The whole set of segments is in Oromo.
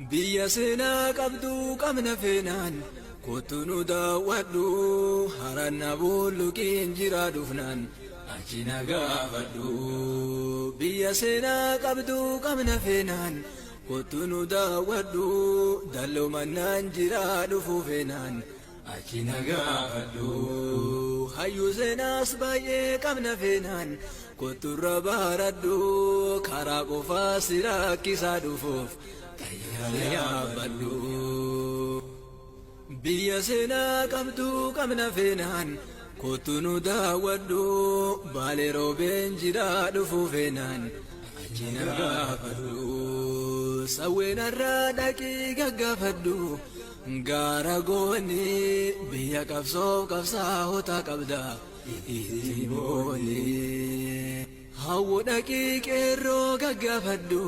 Biyya seenaa qabdu qabna feenaan kottu nu daawwadhu haranna bulluqiin jira dhufnaan achi na gaafadhu. Biyya seenaa qabdu qabna feenaan kottu nu daawwadhu dalloo jira dhufu feenaan achi na gaafadhu. Hayyuu seenaas baay'ee qabna feenaan kotturra baradhu karaa qofaa si rakkisaa dhufuuf xayyaara yaabbadhu. Biyya seenaa qabdu qabna feenaan kottu nu daawwadhu baalee roobeen jira dhufu feenaan achi na gaafadhu. Sawweenarraa dhaqii gaggaafadhu gaara gooni biyya qabsoof qabsaa'ota qabda itti booni. Hawwu dhaqii qeerroo gaggaafadhu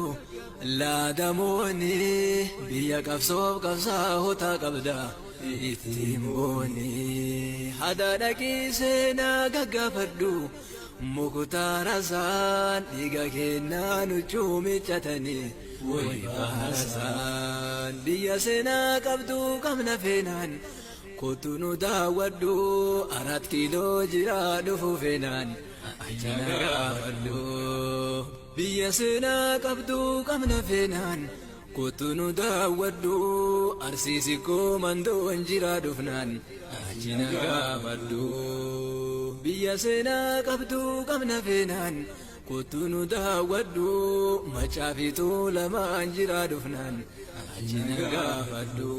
laadamooni biyya qabsoof qabsaa'ota qabda itti booni. Hada dhaqii seenaa gaggaafadhu muktaarasaan dhiiga kennaa nuchuu miccatanii wayi baasaan. Biyya seenaa qabdu qabna feenaan kottu nu daawwadhu 4 kiiloo jira dhufu feenaan achi na gaafadhu. Biyya seenaa qabdu qabna feenaan kottu nu daawwadhu arsiisi koo mandoon jira dhufnaan achi na gaafadhu. Biyya seenaa qabdu qabna feenaan kottu nu daawwadhu macaafituu lamaan jira dhufnaan achi na gaafadhu.